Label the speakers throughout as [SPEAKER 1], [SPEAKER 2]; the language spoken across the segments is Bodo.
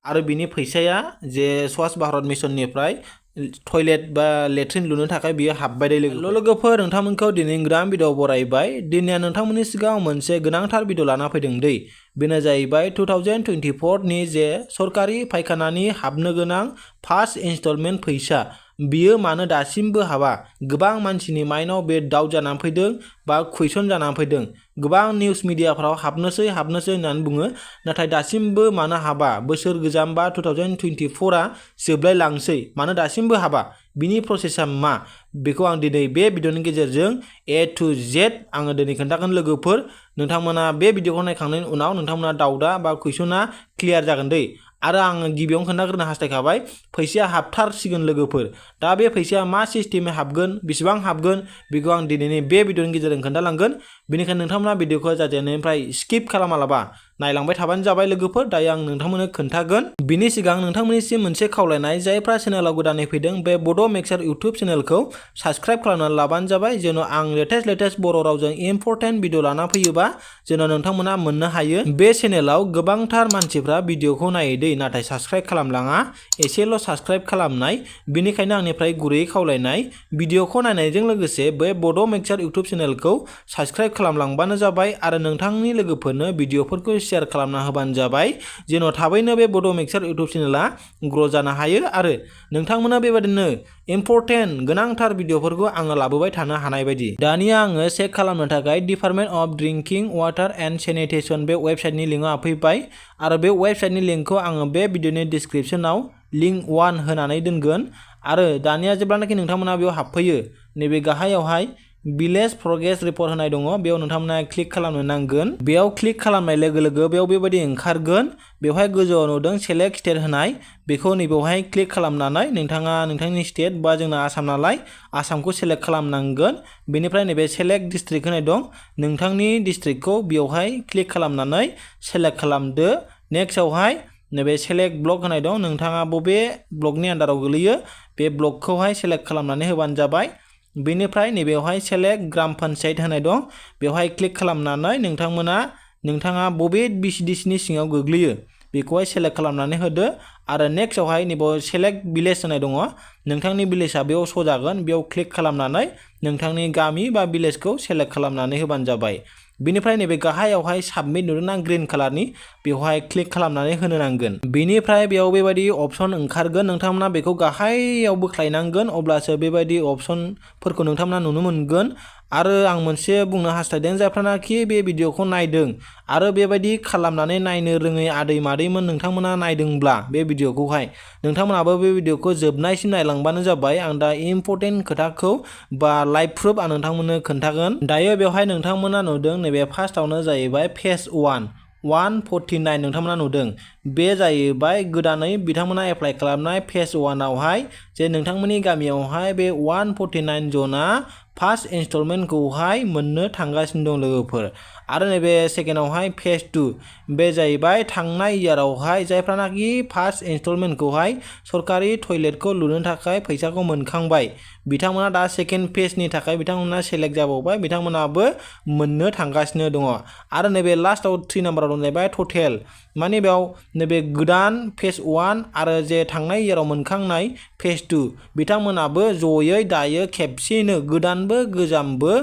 [SPEAKER 1] आरो बिनि फैसाया जे स्वच्छ भारत मिशननिफ्राय टयलेट बा लेट्रिन लुनो थाखाय बियो हाबबाय लोगोफोर नोंथांमोनखौ दिनै गोदान भिडिअ बरायबाय दिनै नोंथांमोननि सिगाङाव मोनसे गोनांथार भिडिअ लाना फैदों दै बेनो जाहैबाय 2024 नि जे सरकारि फायखानानि हाबनो गोनां फार्स्ट इनस्टलमेन्ट फैसा बियो मानो दासिमबो हाबा गोबां मानसिनि माइन्डआव बे डाउट जानानै फैदों बा कुइसन जानानै फैदों गोबां निउस मिडियाफोराव हाबनोसै होननानै बुङो नाथाय दासिमबो मानो हाबा बोसोर गोजाम बा 2024 आ जोबलाय लांसै मानो दासिमबो हाबा बिनि प्रसेसा मा बेखौ आं दिनै बे भिडिअनि गेजेरजों A to Z आङो दिनै खोन्थागोन लोगोफोर नोंथांमोना बे भिडिअखौ नायखांनायनि उनाव नोंथांमोना डाउटआ बा कुइसना क्लियार जागोन दै आरो आङो गिबियावनो खोन्थाग्रोनो हास्थायखाबाय फैसाया हाबथारसिगोन लोगोफोर दा बे फैसाया मा सिस्टेमै हाबगोन बेसेबां हाबगोन बेखौ आं दिनैनि बे भिडिअनि गेजेरजों खोन्थालांगोन बेनिखायनो नोंथांमोना भिडिअखौ जाजेननायनिफ्राय स्किप खालामालाबा नायलांबाय थाबानो जाबाय लोगोफोर दायो आं नोंथांमोननो खोन्थागोन बिनि सिगां नोंथांमोननिसिम मोनसे खावलायनाय जायफ्रा चेनेलाव गोदानै फैदों बे बड' मिक्सार इउटुब चेनेलखौ साबस्क्राइब खालामनानै लाबानो जाबाय जेन' आं लेटेस्ट बर' रावजों इम्पर्टेन्ट भिडिअ लाना फैयोबा जेन' नोंथांमोना मोननो हायो बे चेनेलाव गोबांथार मानसिफ्रा भिडिअखौ नायो दै नाथाय साबस्क्राइब खालामलाङा एसेल' साबस्क्राइब खालामनाय बेनिखायनो आंनिफ्राय गुरैयै खावलायनाय भिडिअखौ नायनायजों लोगोसे बे बड' मिक्सार इउटुब चेनेलखौ साबस्क्राइब खालामलांबानो जाबाय आरो नोंथांनि लोगोफोरनो भिडिअफोरखौ शेयार खालामना होबानो जाबाय जेन' थाबैनो बे बड' मिक्सार इउटुब चेनेला ग्र' जानो हायो आरो नोंथांमोना बेबायदिनो इम्पर्टेन्ट गोनांथार भिडिअफोरखौ आङो लाबोबाय थानो हानाय बायदि दानिया आङो चेक खालामनो थाखाय department of drinking water and sanitation बे वेबसाइटनि लिंकआव फैबाय आरो बे वेबसाइटनि लिंकखौ आङो बे भिडिअनि डिसक्रिपसनाव लिंक 1 होनानै दोनगोन आरो दानिया जेब्लानाखि नोंथांमोना बेयाव हाबफैयो नैबे गाहायावहाय भिलेज प्रग्रेस रिपर्ट होनाय दङ बेयाव नोंथांमोना क्लिक खालामनो नांगोन बेयाव क्लिक खालामनाय लोगो लोगो बेयाव बेबायदि ओंखारगोन बेवहाय गोजौआव नुदों सेलेक्ट स्टेट होनाय बेखौ नैबेवहाय क्लिक खालामनानै नोंथाङा नोंथांनि स्टेट बा जोंना आसाम नालाय आसामखौ सेलेक्ट खालामनांगोन बेनिफ्राय नैबे सेलेक्ट डिस्ट्रिक्ट होनाय दं नोंथांनि डिस्ट्रिक्टखौ बेयावहाय क्लिक खालामनानै सेलेक्ट खालामदो नेक्स्टआवहाय नैबे सेलेक्ट ब्लक होनाय दं नोंथाङा बबे ब्लकनि आन्दाराव गोलैयो बे ब्लकखौहाय सेलेक्ट खालामनानै होबानो जाबाय बेनिफ्राय नैबेवहाय सेलेक्ट ग्राम पन्चायत होनाय दं बेवहाय क्लिक खालामनानै नोंथाङा बबे BCDCनि सिङाव गोग्लैयो बेखौहाय सेलेक्ट खालामनानै होदो आरो नेक्स्टआवहाय नैबेयाव सेलेक्ट भिलेज होनाय दङ नोंथांनि भिलेजआ बेयाव श' जागोन बेयाव क्लिक खालामनानै नोंथांनि गामि बा भिलेजखौ सेलेक्ट खालामनानै होबानो जाबाय बेनिफ्राय नैबे गाहायावहाय साबमिट नुदोंना ग्रीन कालारनि बेवहाय क्लिक खालामनानै होनो नांगोन बेनिफ्राय बेयाव बेबायदि अपसन ओंखारगोन नोंथांमोना बेखौ गाहायाव बोख्लायनांगोन अब्लासो बेबायदि अपसनफोरखौ नोंथांमोना नुनो मोनगोन आरो आं मोनसे बुंनो हास्थायदों जायफ्रानाखि बे भिडिअखौ नायदों आरो बेबायदि खालामनानै नायनो रोङै आदै मादैमोन नोंथांमोना नायदोंब्ला बे भिडिअखौहाय नोंथांमोनाबो बे भिडिअखौ जोबनायसिम नायलांबानो जाबाय आं दा इम्पर्टेन्ट खोथाखौ बा लाइभ प्रुफ आं नोंथांमोननो खोन्थागोन दायो बेवहाय नोंथांमोना नुदों नैबे फार्स्टआवनो जाहैबाय फेज 149 नोंथांमोना नुदों बे जाहैबाय गोदानै बिथांमोना एप्लाइ खालामनाय फेज 1 आवहाय जे नोंथांमोननि गामियावहाय बे 149 जना फार्स्ट इनस्टलमेन्टखौहाय मोननो थांगासिनो दं लोगोफोर आरो नैबे सेकेन्डआवहाय फेज 2 बे जाहैबाय थांनाय इयारावहाय जायफ्रानाखि फार्स्ट इनस्टलमेन्टखौहाय सरकारि टयलेटखौ लुनो थाखाय फैसाखौ मोनखांबाय बिथांमोना दा सेकेन्ड फेजनि थाखाय बिथांमोना सेलेक्ट जाबावबाय बिथांमोनाबो मोननो थांगासिनो दङ आरो नैबे लास्टआव 3 नाम्बाराव दं जाहैबाय टटेल माने बेयाव नैबे गोदान फेज 1 आरो जे थांनाय इयाराव मोनखांनाय फेज 2 बिथांमोनाबो जयै दायो खेबसेयैनो गोदानबो गोजामबो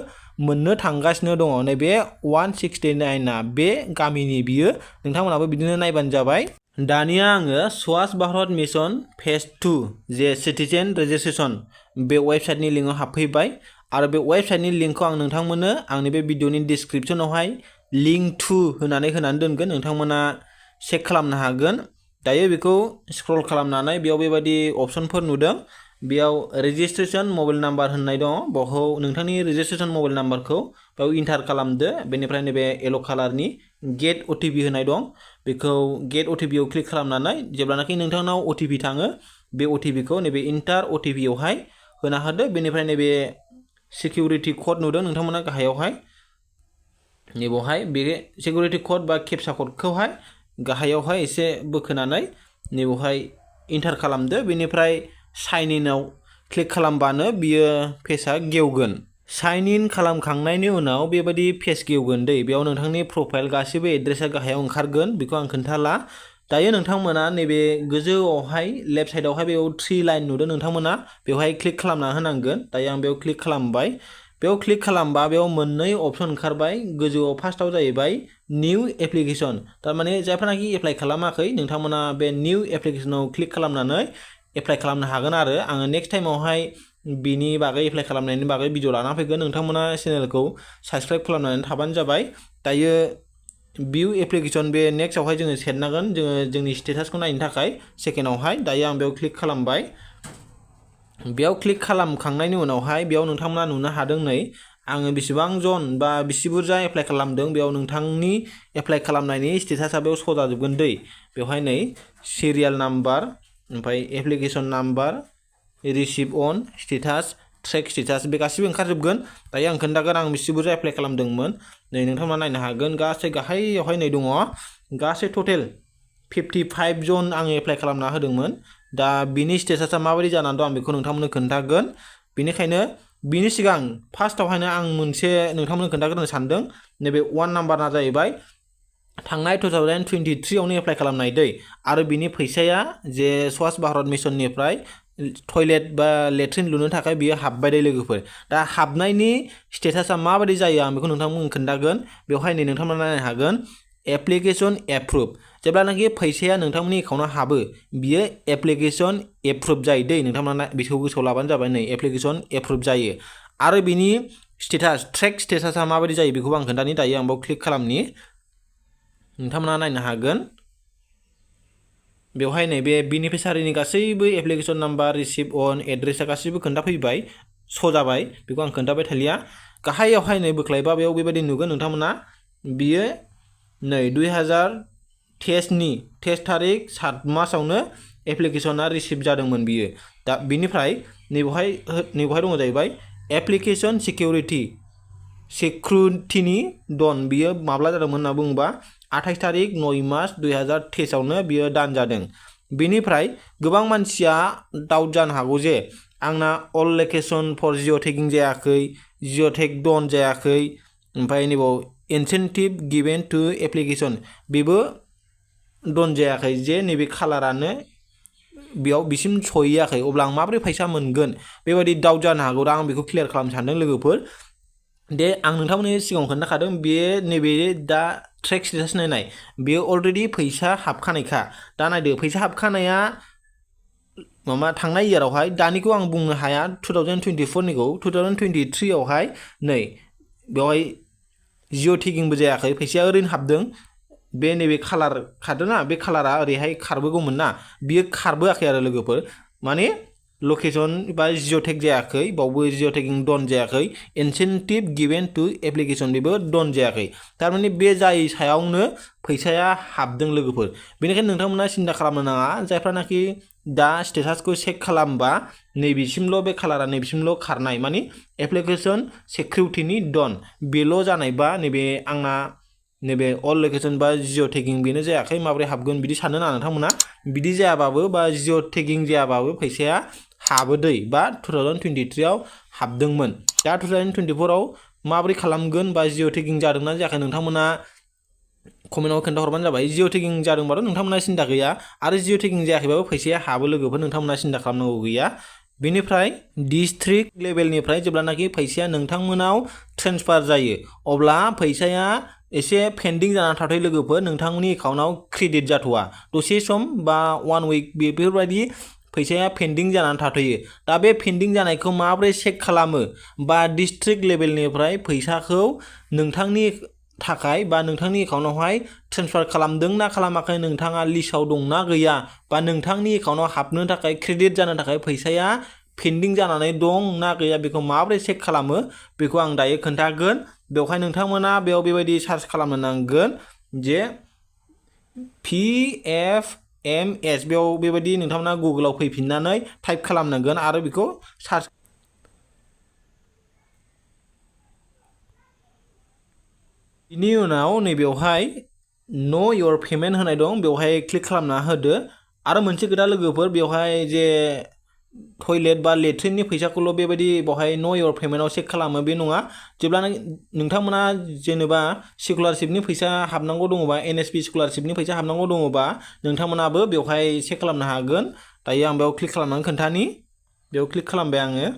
[SPEAKER 1] मोननो थांगासिनो दङ नैबे 169 बे गामिनि बियो नोंथांमोनाबो बिदिनो नायबानो जाबाय दानिया आङो स्वच्छ भारत मिशन फेज 2 जे सिटिजेन रेजिस्ट्रेसन बे वेबसाइटनि लिंकआव हाबफैबाय आरो बे वेबसाइटनि लिंकखौ आं नोंथांमोननो आंनि बे भिडिअनि डिसक्रिपसनावहाय लिंक 2 होनानै दोनगोन नोंथांमोना चेक खालामनो हागोन दायो बेखौ स्क्रल खालामनानै बेयाव बेबायदि अपसनफोर नुदों बेयाव रेजिस्ट्रेसन मबाइल नाम्बार होननाय दङ बेखौ नोंथांनि रेजिस्ट्रेसन मबाइल नाम्बारखौ बेयाव इन्टार खालामदो बेनिफ्राय नैबे येलो कालारनि गेट OTP होनाय दं बेखौ गेट OTP आव क्लिक खालामनानै जेब्लानाखि नोंथांनाव OTP थाङो बे OTP खौ नैबे इन्टार OTP आवहाय होना होदो बेनिफ्राय नैबे सिकिउरिटि कड नुदों नोंथांमोना गाहायावहाय नैबेवहाय बे सिकिउरिटि कड बा केपचा क'डखौहाय गाहायावहाय एसे बोखोनानै नैबेवहाय इन्टार खालामदो बेनिफ्राय साइन इनआव क्लिक खालामबानो बियो पेजआ गेवगोन साइन इन खालामखांनायनि उनाव बेबायदि पेज गेवगोन दै बेयाव नोंथांनि प्रफाइल गासिबो एड्रेसा गाहायाव ओंखारगोन बेखौ आं खोन्थाला दायो नोंथांमोना नैबे गोजौआवहाय लेफ्ट साइडआवहाय बेयाव 3 लाइन नुदों नोंथांमोना बेवहाय क्लिक खालामना होनांगोन दायो आं बेयाव क्लिक खालामबाय बेयाव क्लिक खालामबा बेयाव मोननै अपसन ओंखारबाय गोजौआव फार्स्टआव जाहैबाय निउ एप्लिकेशन तारमाने जायफोरानाखि एप्लाइ खालामाखै नोंथांमोना बे निउ एप्लिकेशनाव क्लिक खालामनानै एप्लाइ खालामनो हागोन आरो आङो नेक्स्ट टाइमावहाय बिनि बागै एप्लाइ खालामनायनि बागै भिडिअ लाना फैगोन नोंथांमोना चेनेलखौ साबस्क्राइब खालामनानै थाबानो जाबाय दायो भिउ एप्लिकेशन बे नेक्स्टआवहाय जोङो सेरनांगोन जोङो जोंनि स्टेटासखौ नायनो थाखाय सेकेन्डआवहाय दायो आं बेयाव क्लिक खालामबाय बेयाव क्लिक खालामखांनायनि उनावहाय बेयाव नोंथांमोना नुनो हादों नै आङो बेसेबां जन बा बेसे बुरजा एप्लाइ खालामदों बेयाव नोंथांनि एप्लाइ खालामनायनि स्टेटासा बेयाव शो जाजोबगोन दै बेवहाय नै सिरियाल नाम्बार ओमफ्राय एप्लिकेशन नाम्बार रिसिभ अन स्टेटास ट्रेक स्टेटास बे गासिबो ओंखारजोबगोन दायो आं खोन्थागोन आं बेसे बुरजा एप्लाइ खालामदोंमोन नै नोंथांमोना नायनो हागोन गासै गाहायावहाय नै दङ गासै टटेल 55 जन आं एप्लाइ खालामना होदोंमोन दा बिनि स्टेटासा माबायदि जानानै दं आं बेखौ नोंथांमोननो खोन्थागोन बेनिखायनो बिनि सिगां फार्स्टआवहायनो आं मोनसे नोंथांमोननो खोन्थाग्रोनो सानदों नैबे 1 नाम्बारा जाहैबाय थांनाय 2023 आवनो एप्लाइ खालामनाय दै आरो बिनि फैसाया जे स्वच्छ भारत मिशननिफ्राय टयलेट बा लेट्रिन लुनो थाखाय बियो हाबबाय दै लोगोफोर दा हाबनायनि स्टेटासा माबायदि जायो आं बेखौ नोंथांमोननो खोन्थागोन बेवहाय नै नोंथांमोना नायनो हागोन एप्लिकेशन एप्रुभ जेब्लानाखि फैसाया नोंथांमोननि एकाउन्टाव हाबो बियो एप्लिकेशन एप्रुभ जायो दै नोंथांमोना बेखौ गोसोआव लाबानो जाबाय नै एप्लिकेशन एप्रुभ जायो आरो बिनि स्टेटास ट्रेक स्टेटासा माबायदि जायो बेखौबो आं खोन्थानि दायो आं बेयाव क्लिक खालामनि नोंथांमोना नायनो हागोन बेवहाय नैबे बेनिफिसारिनि गासैबो एप्लिकेशन नाम्बार रिसिभ अन एड्रेसा गासैबो खोन्थाफैबाय शो जाबाय बेखौ आं खोन्थाबाय थालिया गाहायावहाय नै बोख्लायबा बेयाव बेबायदि नुगोन नोंथांमोना बियो नै 2023 नि टेस्ट तारिख 7 मासावनो एप्लिकेशना रिसिभ जादोंमोन बियो दा बिनिफ्राय नैबेवहाय दङ जाहैबाय एप्लिकेशन सिकिउरिटिनि डन बियो माब्ला जादोंमोन होनना बुङोबा 28 तारिख 9 मार्च 2023 आवनो बियो दान जादों बिनिफ्राय गोबां मानसिया डाउट जानो हागौ जे आंना अल लोकेशन फर जिअ'टेगिं जायाखै जिअ'टेग डन जायाखै ओमफ्राय नैबाव इनसेन्टिभ गिभेन टु एप्लिकेशन बेबो डन जायाखै जे नैबे कालारानो बेयाव बिसिम सहैयाखै अब्ला आं माबोरै फैसा मोनगोन बेबायदि डाउट जानो हागौ दा आं बेखौ क्लियार खालामनो सानदों लोगोफोर दे आं नोंथांमोननि सिगाङाव खोन्थाखादों बे नैबे दा ट्रेक स्टेटास नायनाय बेयो अलरेडि फैसा हाबखानायखा दा नायदो फैसा हाबखानाया माबा थांनाय इयारावहाय दानिखौ आं बुंनो हाया 2024 निखौ 2023 आवहाय नै बेवहाय जिअ'टेगिंबो जायाखै फैसाया ओरैनो हाबदों बे नैबे कालार खारदोंना बे कालारा ओरैहाय खारबोगौमोन ना बियो खारबोआखै आरो लोगोफोर माने लकेशन बा जिअ'टेग जायाखै बावबो जिअ'टेगिं डन जायाखै इनसेन्टिभ गिभेन टु एप्लिकेशन बेबो डन जायाखै थारमाने बे जाय सायावनो फैसाया हाबदों लोगोफोर बेनिखायनो नोंथांमोना सिन्था खालामनो नाङा जायफ्रानाखि दा स्टेटासखौ चेक खालामबा नैबेसिमल' बे कालारा नैबेसिमल' खारनाय माने एप्लिकेशन सिकिउरिटिनि डन बेल' जानायबा नैबे आंना नैबे अल लोकेशन बा जिअ'टेगिं बेनो जायाखै माबोरै हाबगोन बिदि साननो नाङा नोंथांमोना बिदि जायाबाबो बा जिअ'टेगिं जायाबाबो फैसाया हाबो दै बा 2023 आव हाबदोंमोन दा 2024 आव माबोरै खालामगोन बा जिअ'टेगिं जादोंना जायाखै नोंथांमोना कमेन्टआव खोन्थाहरबानो जाबाय जिअ'टेगिं जादोंबाथ' नोंथांमोना सिन्था गैया आरो जिअ'टेगिं जायाखैबाबो फैसाया हाबो लोगोफोर नोंथांमोना सिन्था खालामनांगौ गैया बेनिफ्राय डिस्ट्रिक्ट लेभेलनिफ्राय जेब्लानाखि फैसाया नोंथांमोनाव ट्रेन्सफार जायो अब्ला फैसाया एसे पेन्डिं जाना थाथ'यो लोगोफोर नोंथांमोननि एकाउन्टाव क्रेडिट जाथ'वा दसे सम बा 1 उइक बेफोरबायदि फैसाया पेन्डिं जानानै थाथ'यो दा बे पेन्डिं जानायखौ माबोरै चेक खालामो बा डिस्ट्रिक्ट लेभेलनिफ्राय फैसाखौ नोंथांनि थाखाय बा नोंथांनि एकाउन्टावहाय ट्रेन्सफार खालामदों ना खालामाखै नोंथाङा लिस्टआव दंना गैया बा नोंथांनि एकाउन्टाव हाबनो थाखाय क्रेडिट जानो थाखाय फैसाया पेन्डिं जानानै दं ना गैया बेखौ माबोरै चेक खालामो बेखौ आं दायो खोन्थागोन बेवहाय नोंथांमोना बेयाव बेबायदि सार्च खालामनो नांगोन जे PFMS बेयाव बेबायदि नोंथांमोना गुगोलाव फैफिननानै टाइप खालामनांगोन आरो बेखौ सार्च बिनि उनाव नैबेवहाय नो योर पेमेन्ट होनाय दं बेवहाय क्लिक खालामना होदो आरो मोनसे खोथा लोगोफोर बेवहाय जे टयलेट बा लेट्रिननि फैसाखौल' बेबायदि बहाय नो योर पेमेन्टआव चेक खालामो बे नङा जेब्ला नोंथांमोना जेनेबा स्कलारशिपनि फैसा हाबनांगौ दङबा NSP स्कलारशिपनि फैसा हाबनांगौ दङबा नोंथांमोनाबो बेवहाय चेक खालामनो हागोन दायो आं बेयाव क्लिक खालामनानै खोन्थानि बेयाव क्लिक खालामबाय आङो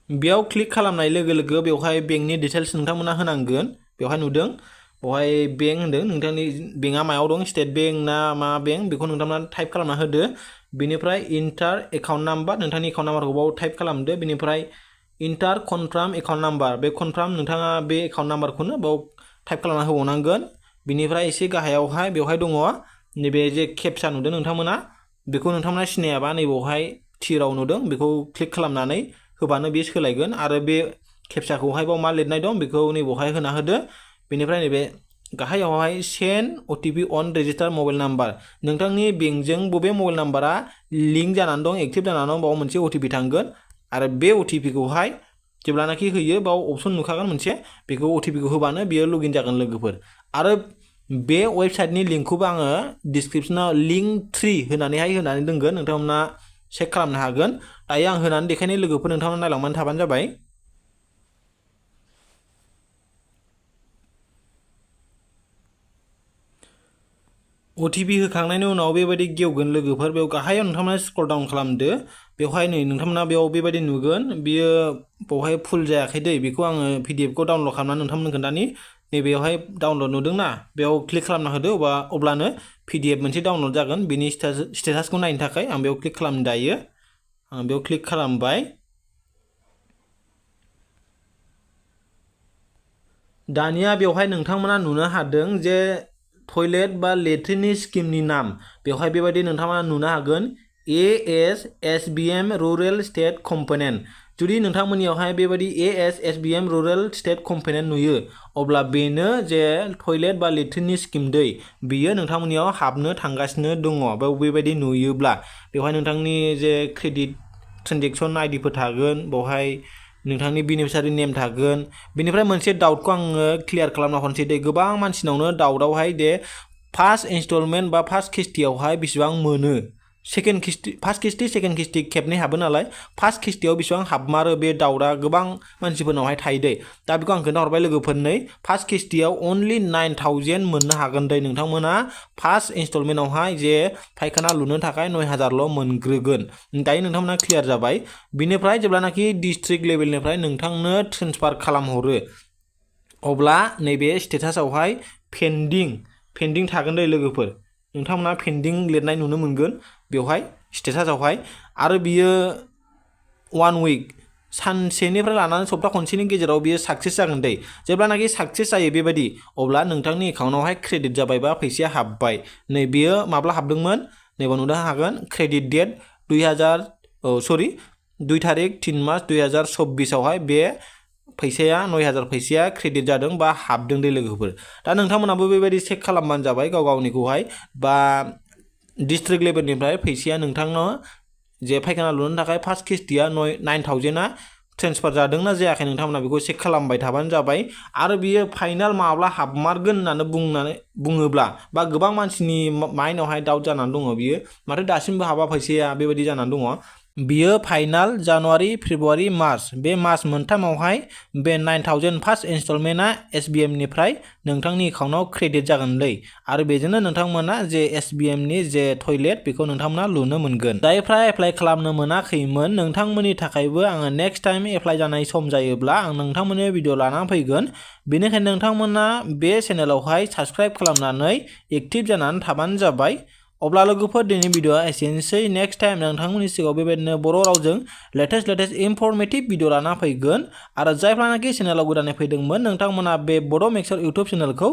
[SPEAKER 1] बेयाव क्लिक खालामनाय लोगो लोगो बेवहाय बेंकनि डिटेल्स नोंथांमोना होनांगोन बेवहाय नुदों बेवहाय बेंक होनदों नोंथांनि बेंकआ मायाव दं स्टेट बेंक ना मा बेंक बेखौ नोंथांमोना टाइप खालामना होदो बेनिफ्राय इन्टार एकाउन्ट नाम्बार नोंथांनि एकाउन्ट नाम्बारखौ बाव टाइप खालामदो बेनिफ्राय इन्टार कनफार्म एकाउन्ट नाम्बार बे कनफार्म नोंथाङा बे एकाउन्ट नाम्बारखौनो बाव टाइप खालामना होबावनांगोन बेनिफ्राय एसे गाहायावहाय बेवहाय दङ नैबे जे केपचा नुदों नोंथांमोना बेखौ नोंथांमोना सिनायाबा नैबावहाय थिराव नुदों बेखौ क्लिक खालामनानै होबानो बे सोलायगोन आरो बे केपचाखौहाय बाव मा लिरनाय दं बेखौ नैबावहाय होना होदो बेनिफ्राय नैबे गाहायावहाय सेन्ड OTP अन रेजिस्टार मबाइल नाम्बार नोंथांनि बेंकजों बबे मबाइल नाम्बारा लिंक जानानै दं एक्टिभ जानानै दं बाव मोनसे OTP थांगोन आरो बे OTP खौहाय जेब्लानाखि होयो बाव अपसन नुखागोन मोनसे बेखौ OTP खौ होबानो बियो लगिन जागोन लोगोफोर आरो बे वेबसाइटनि लिंकखौबो आङो डिसक्रिप्शनाव लिंक 3 होनानै दोनगोन नोंथांमोना चेक खालामनो हागोन दायो आं होनानै देखायनाय लोगोफोर नोंथांमोना नायलांबानो थाबानो जाबाय OTP होखांनायनि उनाव बेबायदि गेवगोन लोगोफोर बेयाव गाहायाव नोंथांमोना स्क्रल डाउन खालामदो बेवहाय नै नोंथांमोना बेयाव बेबायदि नुगोन बियो बेवहाय फुल जायाखै दै बेखौ आङो PDF खौ डाउनलड खालामनानै नोंथांमोननो खोन्थानि नैबेयावहाय डाउनलड नुदोंना बेयाव क्लिक खालामना होदो अब्लानो PDF मोनसे डाउनलड जागोन बेनि स्टेटासखौ नायनो थाखाय आं बेयाव क्लिक खालामनो दायो आं बेयाव क्लिक खालामबाय दानिया बेवहाय नोंथांमोना नुनो हादों जे टयलेट बा लेट्रिननि स्किमनि नाम बेवहाय बेबायदि नोंथांमोना नुनो हागोन ASSBM रुरेल स्टेट कम्पोनेन्ट जुदि नोंथांमोननियावहाय बेबायदि ASSBM रुरेल स्टेट कम्पोनेन्ट नुयो अब्ला बेनो जे टयलेट बा लेट्रिननि स्किम दै बियो नोंथांमोननियाव हाबनो थांगासिनो दङ बेबायदि नुयोब्ला बेवहाय नोंथांनि जे क्रेडिट ट्रेन्जेक्सन आइडिफोर थागोन बेवहाय नोंथांनि बेनिफिसियारि नेम थागोन बेनिफ्राय मोनसे डाउटखौ आङो क्लियार खालामना हरनोसै दे गोबां मानसिनावनो डाउटआवहाय दे फार्स्ट इनस्टलमेन्ट बा फार्स्ट किस्तियावहाय बेसेबां मोनो सेकेन्ड किस्ति फार्स्ट किस्ति सेकेन्ड किस्ति खेबनै हाबो नालाय फार्स्ट किस्तियाव बेसेबां हाबमारो बे डाउटआ गोबां मानसिफोरनावहाय थायो दै दा बेखौ आं खोन्थाहरबाय लोगोफोरनै फार्स्ट किस्तियाव अनलि 9000 मोननो हागोन दै नोंथांमोना फार्स्ट इनस्टलमेन्टआवहाय जे फायखाना लुनो थाखाय 9000ल' मोनग्रोगोन दायो नोंथांमोना क्लियार जाबाय बिनिफ्राय जेब्लानाखि डिस्ट्रिक्ट लेभेलनिफ्राय नोंथांनो ट्रेन्सफार खालामहरो अब्ला नैबे स्टेटासआवहाय पेन्डिं थागोन दै लोगोफोर नोंथांमोना पेन्डिं लिरनाय नुनो मोनगोन बेवहाय स्टेटासआवहाय आरो बियो 1 वीक सानसेनिफ्राय लानानै सप्ता खनसेनि गेजेराव बियो साक्सेस जागोन दै जेब्लानाखि साक्सेस जायो बेबायदि अब्ला नोंथांनि एकाउन्टआवहाय क्रेडिट जाबाय बा फैसाया हाबबाय नै बियो माब्ला हाबदोंमोन नैबे नुनो हागोन क्रेडिट डेट 2 तारिख 3 मार्च 2024 आवहाय बे फैसाया 9000 फैसाया क्रेडिट जादों बा हाबदों दै लोगोफोर दा नोंथांमोनाबो बेबायदि चेक खालामबानो जाबाय गावनिखौहाय बा डिस्ट्रिक्ट लेभेलनिफ्राय फैसाया नोंथांनो जे फायखाना लुनो थाखाय फार्स्ट किस्तिया 9000आ ट्रेन्सफार जादोंना जायाखै नोंथांमोना बेखौ चेक खालामबाय थाबानो जाबाय आरो बियो फाइनाल माब्ला हाबमारगोन होननानै बुङोब्ला बा गोबां मानसिनि माइन्डआवहाय डाउट जानानै दङ बियो माथो दासिमबो हाबा फैसाया बेबायदि जानानै दङ बियो फाइनाल जानुवारि फेब्रुवारि मार्च बे मास मोनथामावहाय बे 9000 फार्स्ट इनस्टलमेन्टआ SBM निफ्राय नोंथांनि एकाउन्टआव क्रेडिट जागोनलै आरो बेजोंनो नोंथांमोना जे SBM नि जे टयलेट बेखौ नोंथांमोना लुनो मोनगोन जायफ्रा एप्लाइ खालामनो मोनाखैमोन नोंथांमोननि थाखायबो आङो नेक्स्ट टाइम एप्लाइ जानाय सम जायोब्ला आं नोंथांमोननि भिडिअ लानानै फैगोन बेनिखायनो नोंथांमोना बे चेनेलावहाय साबस्क्राइब खालामनानै एक्टिभ जानानै थाबानो जाबाय अब्ला लोगोफोर दिनैनि भिडिअआ एसेनोसै नेक्स्ट टाइम नोंथांमोननि सिगाङाव बेबायदिनो बर' रावजों लेटेस्ट इनफरमेटिभ भिडिअ लाना फैगोन आरो जायफ्रानाखि चेनेलाव गोदानै फैदोंमोन नोंथांमोना बे बड' मेक्सर इउटुब चेनेलखौ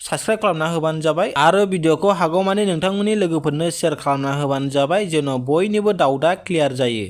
[SPEAKER 1] साबस्क्राइब खालामना होबानो जाबाय आरो भिडिअखौ हागौमानि नोंथांमोननि लोगोफोरनो शेयार खालामना होबानो जाबाय जेन' बयनिबो डाउटआ क्लियार जायो।